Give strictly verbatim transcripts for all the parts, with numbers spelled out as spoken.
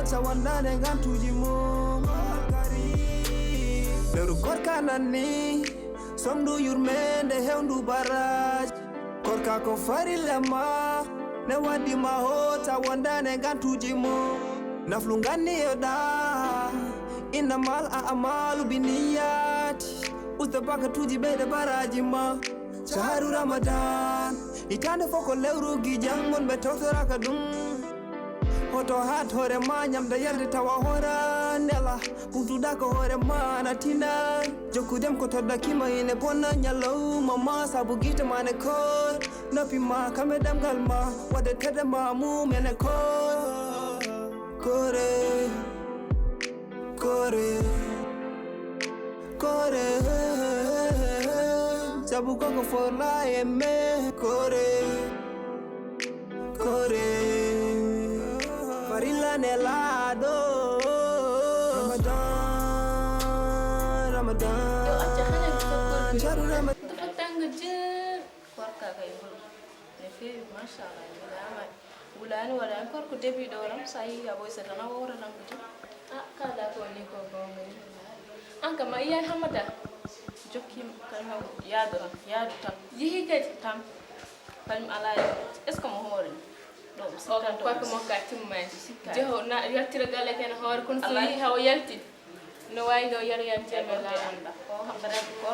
Sa wondaande ngantuuji mum. Lewru korka nanni, somndu yurmeende hewndu baraaji. Korka ko farilla ma, ne waddi ma hoota wondaande ngantuuji mum. Naflu nganni e ɗa, innamal a'malu binniyati. Usta bakatuuji ɓeyde baraaji ma. Shahru Ramadan, hitaande fof ko lewru gijan, wonɓe tawtoraaka ɗum. Hoto haat hoore ma ñamde yarde tawa hoora nela. Ɓurtuɗa ko hoore ma na tina. Jokku dem ko toddaki ma ine bonna ñalawma ma sabu gite ma ne koor. Noppi ma kame ɗemngal ma wadde tedde ma mum ene koor. Koore, koore, koore. Sabu koko forla e me koore. Koore, farilla nelaaɗo. Ramadan, Ramadan. Yo, acca, hana mi sokkorɓe. Jaru Ramadan. Dafa tàng jër. Korka kay bul. Ne feewi, machallah, mi ñaamaani. Wulaani waɗaani, korko debiiɗo o tan, so a yii a ɓoysa tan, a wowra tan ko tan. Ah, kala ko ni ko goonga ni. An kam, a yiyaani Hammata? Jokkiima, kañum haw yaadu tan, yaadu tan. Yehi kadi? Tan. Kañum alaa, est-ce que mo hoore ni? Ɗo, o kam sikkanto korka makko a timmaani. Sikkaani. Jeho na yaltira galle ken hoore, kono so yehi haw yalti, no waawi no yar yalti e men.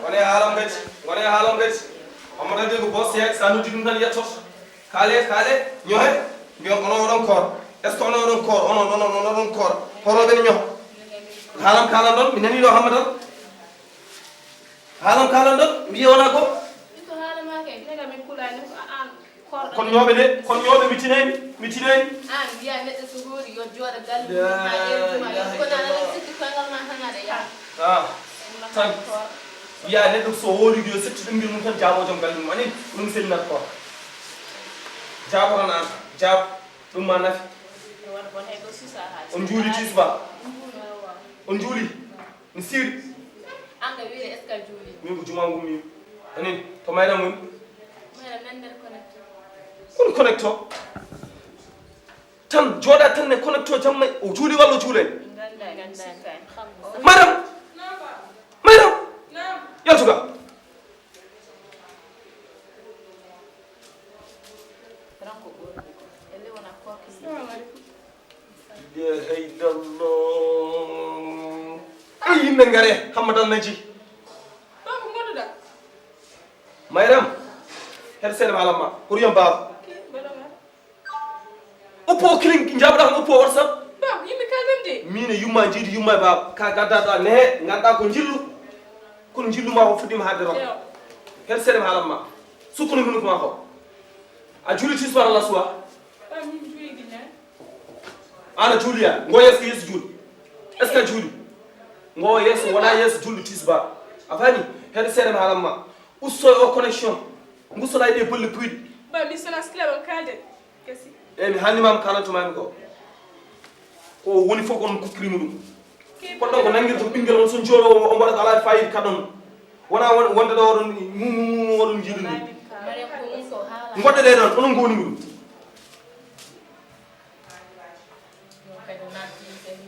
Wone haalam kadi, wone haalam kadi. Hammata de ko boss yeeg, sa noddi ɗum tan yettoto. Kaale, kaale, ñohe, mbiyon onon oɗon koor. Est-ce que onon oɗon koor? Onon, onon, onon oɗon koor. Hoorooɓe ne ñoha. Haalam kaalan ɗon, mi nanii ɗo Hammata. Haalam kaalan ɗon, mbiye wona ko? Iko haala ma kay, nega min kulaani ko an koorɗo. Kon ñooɓe de, kon ñooɓe mi tinaani, mi tinaani. An mbiya neɗɗo so hoori yo jooɗo galle mum ha heure juma yo, kono aɗa sikki koyngal ma tan aɗa yaha. Ah, tan. Mbiya neɗɗo so hoori yo setti ɗum mbir mum tan jaabo joom galle mum, ani ɗum sellinat koor. Jaabo tan an, jaabo, ɗum ma nafi. On juuli tisbaar? On juuli? Mi siiri. An ka wiide est-ce que a juuli? Min ko juma ngummi. Anin, to Mayram woni? Mayram nan nder connecto. Kono connecto? Tan jooɗa tan ne connecto jamma o juuli walla o juulay? Min ganda, min ganda. Mayram! Mayram! Yaltu ga. Ranko ɓorni ko. Elle wona korki. Salamu alaikum. La ilaha illallah. Ay, yimɓe ngare, Hammata naji. Ɗo ko ngonduɗa? Mayram, her seeɗa ma alamma. Pour yam baaba. Ok, mbaɗa ma. Oppo o kilim, jaɓaɗa ko oppo WhatsApp. Baaba, yimɓe kaldan de. Min e yumma jiidi yumma e baaba. Ka gaddaɗa ne, ganduɗa ko jillu. Kono jillu ma o fuɗɗima haalde rokka. Eyo. Her seeɗa ma alamma. Sukkuno hunuko ma ko. A juuli tisbaar walla suba? Baaba, min juuli gila. An a juuli ya? Ngo yeeso ko yeeso juuli. Est-ce que a juuli? Ngo yeeso wona yeeso juulde tisbaar. A faami? Heɗo seeɗa mi haalan ma. Usto o connexion. Ngustoɗa e ɗe bolle puyɗe. Ba mi sona skilab am kalden. Kasi. E mi haalni ma mi kaalanto ma mi ko. Ko woni fof ko on kukkirima ɗum. Kono ɗon ko nanngirta ɓinngel on so jooɗo o mbaɗa ko alaa fayida kaɗon. Wona won-, wonde ɗo oɗon mu-, mu-, mu-, oɗon jiiɗi ɗum. Mariam ko ɗum ko haala. Ngoɗɗe ɗe ɗon, onon ngoni ɗum.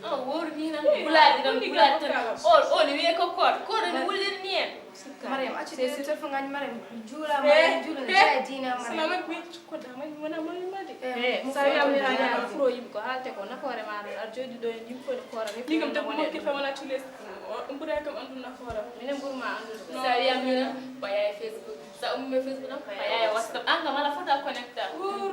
Ah, wowru ni nan, gulaɗi nan, gulaɗi tan. O, o ne wiye ko koor, koor ne wullirni en. Mariam, accu de téléphone ngaji Mariam, juula Mariam, juula ne jeya diina Mariam. Salamu alaikum, ko dama ni wona Mariam ma de. Eh, sa wiya mi dama furo yim ko haalte ko nafoore ma ɗon, ar jooɗi ɗo en yim fof ne koora ni. Ni kam debbo mokkirta wona tule, ɗum ɓuray kam andu nafoore. Minen ɓurma andude. Sa wiya mina, ko yaye Facebook. Sa ummi Facebook ɗon, ko yaye WhatsApp. An kam ala fota connecta.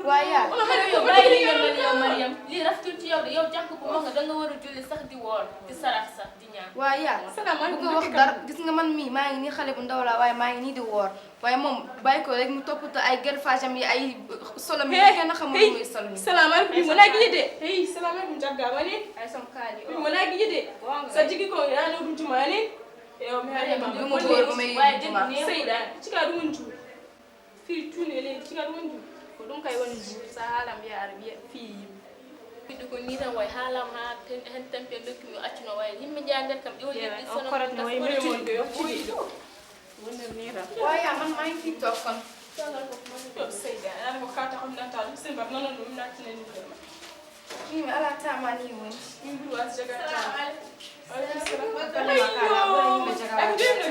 Waya. Ono hari yo bàyyi li ngeen mel yow Mariam. Li rafetul ci yow de, yow jànk bu mag nga, da nga war a julli sax di woor, di sarax sax, di ñaan. Waya. Salaam aleykum. Bu ko wax dara, gis nga man mii, maa ngi nii xale bu ndaw laa, waaye maa ngi nii di woor. Waaye moom, bàyyi ko rek mu toppatoo ay greffage am yi, ay solo mi, kenn xamul lu muy sol nii. Salaam aleykum, mi wona gide. Hey, salaam aleykum, jaggaama ni. Ay, son kaali. Mi wona gide. Sa jigi ko, yaa no du jumaani. Eyo, mi haali ma. Ɗum o goɗɗo ɗum e yejjuma. Seyɗa, cika ɗum on juuri. Fii cuuni e leydi, cika ɗum on juuri. Ko ɗum kay woni juuri, sa haala mbiya aɗa wiya fii yimɓe. Ɓiɗɗo ko nii tan way haalaama haa ten-, hen tampi en dokki mi o accuno way. Yimɓe njeya nder kam, iwo yeddi sono korot mo yimɓe mon ɗo yoftidi. Wonde nii tan. Waya man maa ngi TikTok kon. Yo Seyda, aɗa ko kata ko nanta ɗum, Seyda, non, non, ɗum nattinen ɗum. Min mi alaa taama ni woni. Min ɓuri waas jaga taama. Waaleykum salaam. Balle ma kala, ɓura yimɓe jaga waas jaga.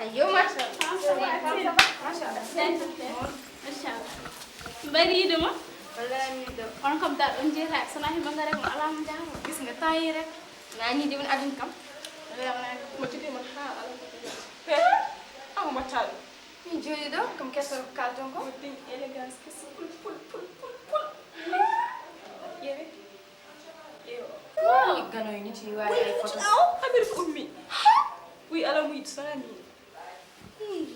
Ayyo, machallah. Machallah. Machallah. Mbaɗi yiide ma? Wallahi mi yiɗo. On kam daal on jeetaaki, so na himɓe ngare mo alaa mo jaaro. Gis nga tayi rek. Na ni de woni adun kam. Wallahi wona ni. Mo tigi mon ha ala ko. He? Aw mo taɗo. Min jooɗi ɗo, kam keso kalton ko. Mo din élégance keso pul pul pul pul pul. Ƴeewe. Ƴeewe. Ganoy nit yi waaye ay photo. Aw, Amérique ummi. Wi ala mu yiɗi sona ni.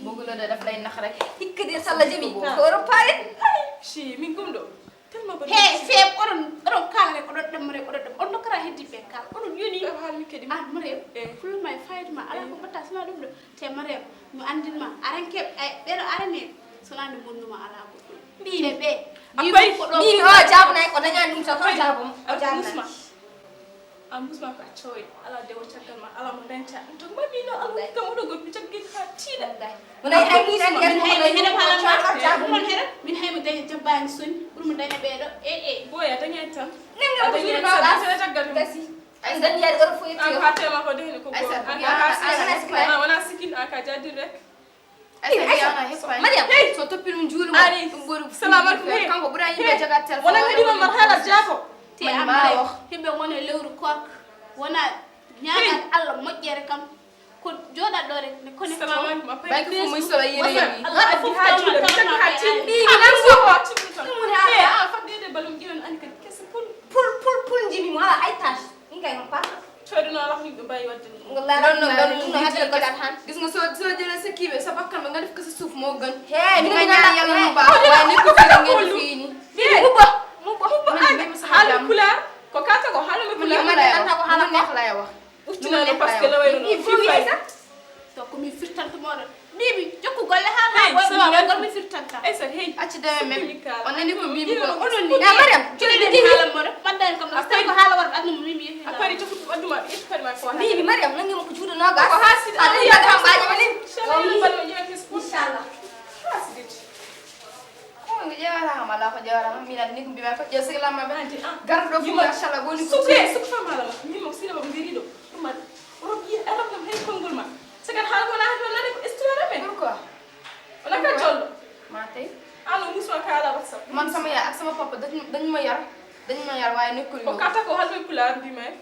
Bogulo da daf lay nax rek. Hikka de salla jami. Ko Europe pare. Si min gum ɗo. Tellement ba. Hey, fem oɗon oɗon kala rek oɗon ɗam rek oɗon ɗam. On dokara heddi be kala. Oɗon yoni. Am hal mi kedi. Ah, mare. Eh. Full my fight ma ala ko batta sona ɗum ɗo. Te Mariam, mi anndin ma, aranke, ay, ɓeɗo arane, so nande monnuma ala goɗɗum. Mbiimi, te ɓe, mbiimi ko ɗo mbiimi o jaabnaaki, o dañaani ɗum tan, o jaabom, o jaabnaaki. Musma. An musma ko a cowi, ala dewo caggal ma, ala mo dañta. To ma mino ala kam oɗo goɗɗo caggal ha tiiɗa. Wona ay musma, min hay mi hedam hala ma, on hera, min hay mi daña jabbaani soni, ɓuri mo daña ɓeɗo, e e. Boya daña tan. Nanga ko juri ma gas. Gasi. Ay dañi yaade oro foye. An ha tema ko dehne ko. Ay sa. An ka sikil, an wona sikil, an ka jadir rek. Ay, Aïcha, Mariam, so toppii ɗum juulu mo, ɗum ɓuri. Salamu alaikum. Kanko ɓura yimɓe jaga téléphone. Wona kadi mo marhala jaabo. Te amma himɓe woni e lewru koorka. Wona ñaagal Allah moƴƴere kam. Ko jooɗa ɗo rek ne connexion. Salamu alaikum. Banki fu muy solo yére yi. Allah addi ha juuɗe mi tagi ha timmi. Ɗi nan so. Ɗum woni ha. Fadde de balum ƴiwen an kadi kese pul. Pul pul pul jimi mo ala ay tâche. Ɗum kay on parla. Coyɗo no ala ko yimɓe mbawi wadde ɗum. Wallahi non non non ɗum no hadde ko dat han. Gis nga so so jëlee sa kiibe sa bakkan nga def ko sa suuf moo gën. Hey, mi nga ñaan yàlla mu baax. Waaye nekkul fi ngeen fii ni. Mubba, mubba, mubba. Hal pulaar ko kata ko hal mo pulaar. Ko neex lay wax. Ucci na parce que la way. Ni fi ay sa. To ko mi firtante moo ɗon. Bibi, jokku golle haa ma. Hey, boy, salaam alaikum. Ngol mi firtanta. Ay sa, hey. Acci de men. On nani ko mbiimi ko. Onon ni. Ya Mariam, jole de dini hala mo. Maddan kam no stay ko hala war adna mo mimi. A pari to futu aduma, e pari ma ko. Mbiimi Mariam nangi mo ko juuɗe nogas. Ko ha sidi. Aduna ka baaje mani. Inshallah. Inshallah. Ha sidi. Ko ngi jewara ma la ko jewara ma mi nan ni ko mbiimi ko je sigi lamma be. Gardo fu machallah boni ko. Suke, suke fa mala. Mi mo sila mo ngiri do. Ɗum waɗi. Oɗon yiya Arab kam hay konngol ma. Sakat haala ko wona hannde wonande ko histoire men. Pourquoi? Wona ka jollo. Ma tey. Ano musma ka ala WhatsApp. Man sama yaay ak sama papa dañ dañ ma yar. Dañ ma yar waaye nekkul yow. Ko kata ko halbe pulaar bi may.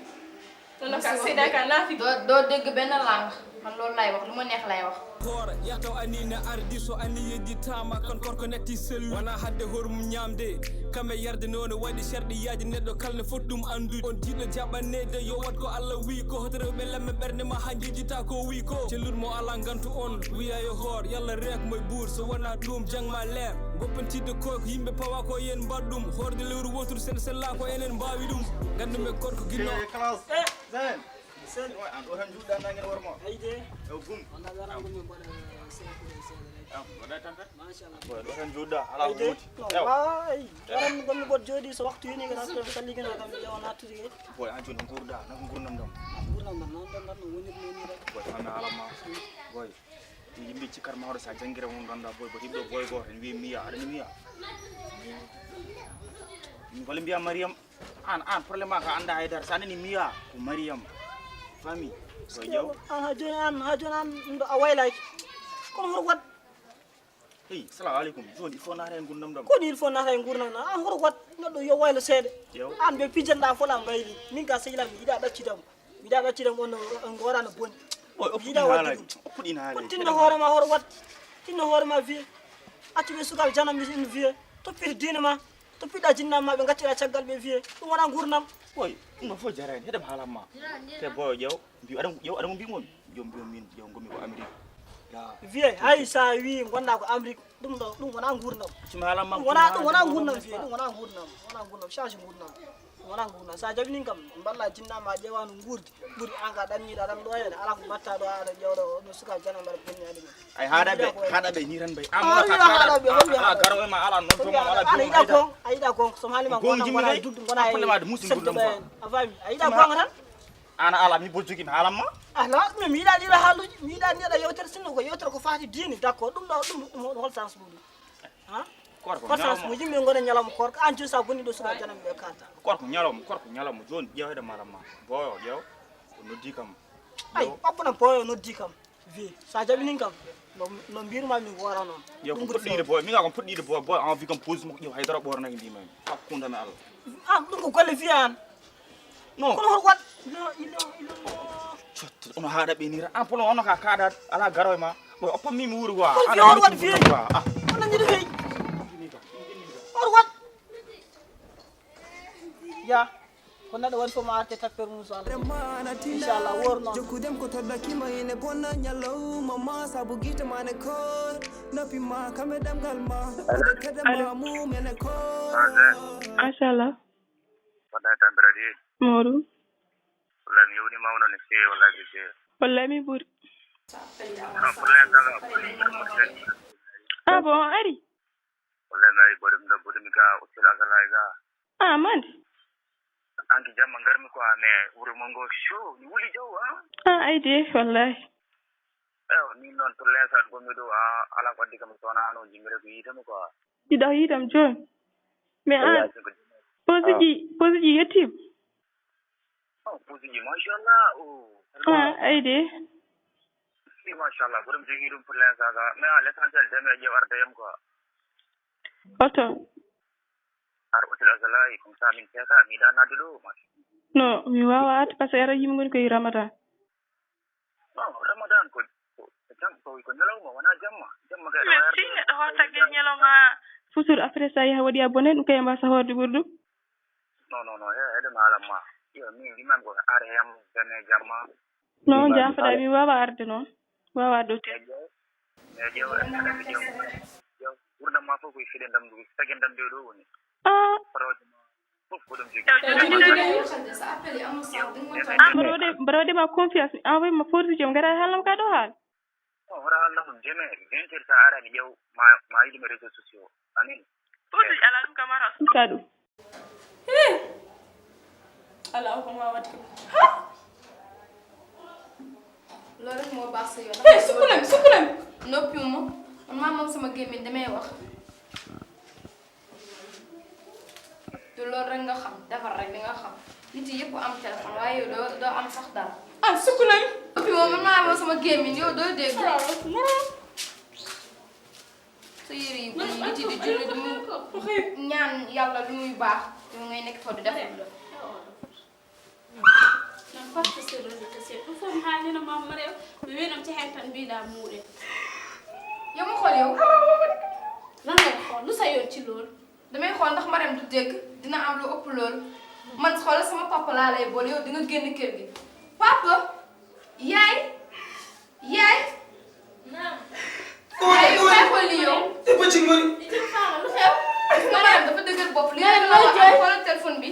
Nono ka seda ka nafi. Doo doo dégg benn langue. Man loolu lay wax, lu ma neex lay wax. Koora yataw anina ardi so ani yedditama kan korko natti sellu wana hadde horum ñamde kamɓe yarde nono waɗi sharɗi yaaji neɗɗo kalne foti ɗum andude on jiɗɗo jaɓannede yo wat ko allah wi ko hoto rewɓe lamme ɓernde ma ha jejjita ko wi ko celluɗ mo ala gantu on wiya yo hoor yalla rek moye buur so wona ɗum jangma leer goppantidde ko yimɓe pawa ko yen mbaɗ ɗum hoorde lewru woturu sen sella ko enen mbawi ɗum gandumen korko ginno. Classe. Zen. Seen. Waay, an ɗo tan juutɗa nangen worma. Ay de. Ew gum. Walla dara gum min mbaɗa sera ko sera rek. Am, waɗa tan tan. Machallah. Waay, ɗo tan juutɗa, ala ko juuti. Ew. Waay, waran gommi bot jooɗi so waxtu yini ko tan salligino kam yawa nattude. Boy, an joni ko gurda, nako gurnam dam. Gurnam dam non dam non wonir ni ni rek. Boy, tan ala ma. Boy. Yimɓe cikkat mawɗo sa jangguira mo ganduɗa boy boy yimɓe boy goto en wiye miya aɗani miya wala mbiya mariam an an problème ma ka anda haydara sa nani miya ko mariam famille so jaw an ha joni an ha joni an ɗo a waylaki kono hoto wat hey salamu aleykum joni il faut nata en gurdam ɗam koni il faut nata en gurdam na an hoto wat neɗɗo yo waylo seeɗa an ɓe pijanɗa fola mbayli min ka sehilami yiɗa ɗaccitamo Mbiɗa waccira on on gorano boni. Mbiɗa wadde ɗum. Puɗɗina haala. Tinno hoore ma hoore wat. Tinno hoore ma wiye. Accu ɓe sukaaɓe janam mi wiye. Toppir diine ma. Toppiɗa jinna ma ɓe gaccira caggal ɓe wiye. Ɗum wona gurnam. Boy, ɗum ɗo fof jarani. Heɗam haalam ma. Te boyo ƴeew. Mbi aɗa ƴeew aɗa mo mbimomi. Joom mbiyo min ƴeew ngomi ko Amérique. Wiye hay sa wi gonda ko Amérique. Ɗum ɗo ɗum wona gurnam. Ɗum wona ɗum wona gurnam wiye. Ɗum wona gurnam. Wona gurnam. Change gurnam. Wona nguna sa jabinin kam mballa jinna ma ƴewa no guurdi ɓuri an ka ɗanniɗa tan ɗo hene ala ko mbatta ɗo aɗa ƴewɗo no suka jana mbaɗa bonniyaɗi men ay haɗaɓe haɗaɓe ni tan mbay amhaɗaɓe holɓe ala garo e ma ala nonto ma ala ala yiɗa gon a yiɗa gon so halima gona gona duddu gona e sedde ɓe a fami a yiɗa gonga tan ana ala mi bol jogi mi haalam ma ala ɗum mi yiɗa ɗiɗa haaluji mi yiɗa ɗiɗa yewtere sinno ko yewtere ko fati diini d'accord ɗum ɗo ɗum ɗum hol sens ɗum ha Korko, korko ñalawma. Mo yimɓe ngona ñalawma korko, an joni sa bonni ɗo suka janam ɓe kalta. Korko ñalawma, korko ñalawma. Joni ƴeew heɗe malam ma. Boyo, ƴeew. O noddi kam. Ay, ƴeew. Ɓappu nam boyo noddi kam. Wi, sa jaɓinin kam. No, no mbirma mi wora noon. Ƴeew ko puɗɗiɗe boyo. Min ga ko puɗɗiɗe boyo. Boyo, an wi kam pose mo ko ƴeew haydara ɓornaki ndi men. Hakkunde me Allah. Ah, ɗum ko golle fiya an. Non. Kono hoto waɗ. La ilaha illallah. Cotto, ono haaɗa ɓe ni. An polo ono ka kaɗa ala garoy ma. Ɓoy oppa mi mi wuri quoi. Kono fiya hoto waɗ fiya. Ah. Kono ñiɗi fey. Hoto waɗ. Ya. Ko neɗɗo woni fof ma arte tapper mum so Allah. Inchallah, wor noon. Jokkudem ko todda kima ine bonna ñalawma ma sabu gite ma ne koor. Noppi ma kam e ɗemngal ma. Kude kede ma mum ene koor. Machallah. Wonde e tampere ɗi. Mawɗum. Wallay mi yewni mawno ne feewi wallay mi feewi. Wallay mi ɓuri. Ah bon, ari? Wallay mi ari ɓuri mi ɗo ɓuri mi ga uccel asalay ga. Ah, mande. Anki jamma ngarmi quoi mais wuro mon ngo show ni wuli jaw ah. Ah, ay de, wallay. Ew, min noon pour l'instant gonmi ɗo ah, ala ko addi kam so wona no jimmire ko yiitami quoi. Ɗiɗo yiitam jooni. Mais an, posuji, posuji yettiima? Oh, posuji, machallah. Oh, ah, ay de. Si, machallah. Boɗum jogii ɗum pour l'instant, quoi. Mais ah, l'essentiel, deme ƴeew arda yam, quoi. Oto. Ar otel asalay, comme ça, min seeka, mi yiɗa nadde ɗo, machallah. Non, mi waawaa arde, parce que ara yimɓe ngoni koye Ramadan. Non, Ramadan ko, ko, ko jam, ko, ko ñalawma, wonaa jamma. Jamma kay, mais si neɗɗo hoota tagge ñalawma. Futur après ça yaha waɗi abonné, ɗum kay mbasa hoorde ɓuri ɗum. Non, non, non, he, heɗen haalan ma. Yo, min mbimami ko ar he am, jane jamma. Non, jafoɗa, mi wawa arde noon. Wawa arde hotel. Ejo, ejo, ejo, ejo. Ɓurɗam ma fof koye fiɗe ndamdu, tagge ndamdu ɗo woni. Ah. Parooje ma. Fof ko ɗum jogii. Mbaɗa waɗi ma confiance, mi envoyé ma photo joom, ngara haalnam ka ɗo haal. Oh, hoto haalnam ɗum, demain, vingt heures sa arani ƴeew, ma, ma yiɗum e réseaux sociaux. Amin. Photo ji ala ɗum kam ara. Ka ɗum. Eh! Ala ko ma waɗi kam. Ha! Loolu rek moo baax sa yoon. Eh, sukkulam, sukkulam. Noppi ma. Man maa moom sama gémmiñ, damay wax. Du loolu rek nga xam, defar rek li nga xam. Nit yi yëpp am téléphone, waaye yow doo, doo am sax dara. Ah, sukkulam. Noppi ma, man maa moom sama gémmiñ, yow doo dégg. Sa yére yi, bu nit yi di julli, du mu ñaan Yàlla lu muy baax, yow ngay nekk fa du def. Non, parce que sur réseaux sociaux, ɗum fof mi haalnino Mame Mariam, mi wiinam cehen tan mbiɗa muuɗe. Yo mo xool yow. Lan lay xool, lu sa yoon ci loolu? Damay xool ndax Mariam du dégg, dina am lu ëpp loolu. Man xoolal sama papa laa lay boole, yow di nga génn kër gi. Papa, yaay, yaay. Naam. Yaay, yaay, xool lii yow. Te bëccëg ma ni. Itam faama, lu xew? Gis nga Mariam dafa dëgër bopp, lii rek la wax, xoolal téléphone bi.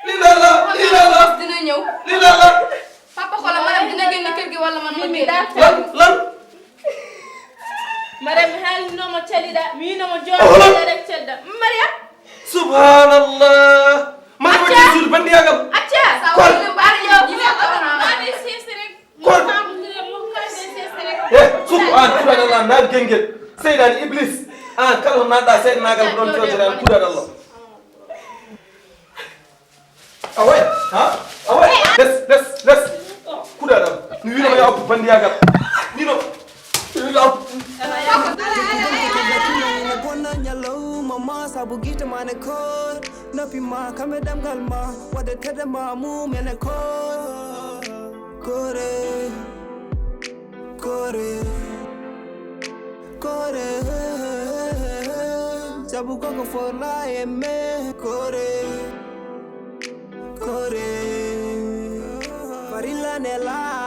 Lii laa la, lii laa la. Dina ñëw. Lii laa la. Papa, xoolal, Mariam dina génn kër gi wala man ma génn. Lan, lan? Mariam mi haalninooma caliɗa, mi wiinooma jooɗo rek caliɗa. Mariam? Subhanallah. Mariam acca. Suudu banndiyaagal. Acca. Sa woni mbaɗa yo. Kor. Eh, suudu an, kuuɗal Allah, naan gengel. Seyɗaani Iblis. An, kala ko naatɗa seyɗanaagal ko ɗon fewtere an, kuuɗal Allah. Awe, ha? Awe, les, les, les. Kuuɗal Allah. Mi wiino ko yo oppu banndiyaagal. Wiino. Mi wiino oppu. Ene bonna ñalawma ma sabu gite ma ne koor. Noppi ma kam e ɗemngal ma. Waɗde tedde ma mum ene koor. Koore, koore, koore. Sabu koko fola e me. Koore, koore. Farilla ne la.